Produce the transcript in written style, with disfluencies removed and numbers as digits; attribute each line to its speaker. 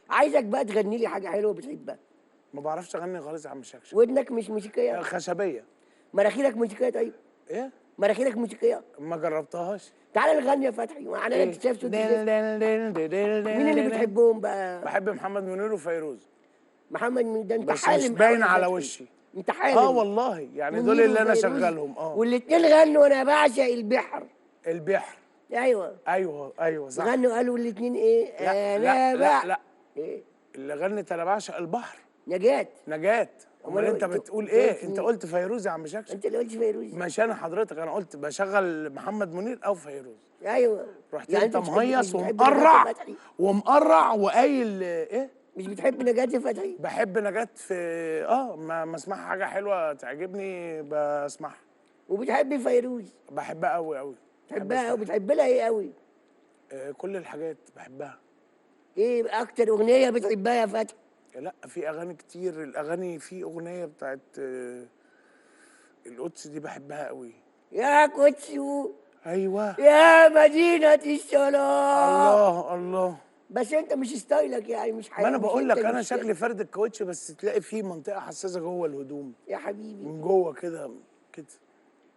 Speaker 1: عايزك بقى تغني لي حاجة حلوة بتحبها.
Speaker 2: ما بعرفش اغني خالص يا عم شكشك.
Speaker 1: ودنك مش موسيقية؟
Speaker 2: خشبيه.
Speaker 1: مراخيرك موسيقية؟ طيب
Speaker 2: ايه؟
Speaker 1: مراخيرك موسيقية؟
Speaker 2: ما جربتهاش.
Speaker 1: تعالى نغني يا فتحي، معانا
Speaker 2: إيه؟
Speaker 1: انت شايف صوتي. مين اللي بتحبهم بقى؟
Speaker 2: بحب محمد منير وفيروز.
Speaker 1: محمد منير ده انت
Speaker 2: بس
Speaker 1: حالم
Speaker 2: مش باين
Speaker 1: أوي يا
Speaker 2: على
Speaker 1: فتحي.
Speaker 2: وشي.
Speaker 1: انت حالم.
Speaker 2: اه والله يعني دول
Speaker 1: منير
Speaker 2: اللي انا
Speaker 1: وفيروز.
Speaker 2: شغالهم. اه
Speaker 1: والاثنين غنوا انا بعشق البحر.
Speaker 2: البحر.
Speaker 1: ايوه
Speaker 2: ايوه ايوه صح.
Speaker 1: غنوا قالوا الاثنين ايه؟
Speaker 2: لا
Speaker 1: انا
Speaker 2: لا لا لا
Speaker 1: ايه؟
Speaker 2: اللي غنت انا بعشق البحر
Speaker 1: نجاة.
Speaker 2: نجاة. امال انت بتقول ايه؟ انت قلت فيروز يا عم شكشك.
Speaker 1: انت اللي قلت فيروز.
Speaker 2: مش انا حضرتك، انا قلت بشغل محمد منير او فيروز.
Speaker 1: ايوه.
Speaker 2: رحت
Speaker 1: يعني
Speaker 2: انت مهيص ومقرع ومقرع وقايل ايه؟
Speaker 1: مش بتحب نجاة فتحي؟
Speaker 2: بحب نجاة في ما اسمعها حاجة حلوة تعجبني بسمعها.
Speaker 1: وبتحب فيروز؟
Speaker 2: بحبها قوي قوي.
Speaker 1: بتحبها قوي. بتحب لها ايه قوي؟
Speaker 2: كل الحاجات بحبها.
Speaker 1: ايه اكتر اغنية بتحبها يا فتحي؟
Speaker 2: لا في اغاني كتير، الاغاني في اغنية بتاعت القدس دي بحبها قوي.
Speaker 1: يا قدس.
Speaker 2: ايوه
Speaker 1: يا مدينة السلام.
Speaker 2: الله الله.
Speaker 1: بس انت مش style ك يعني، مش حاجة.
Speaker 2: ما انا بقول لك انا شكلي فرد الكاوتش، بس تلاقي فيه منطقة حساسة جوه الهدوم
Speaker 1: يا حبيبي،
Speaker 2: من جوه كده كده.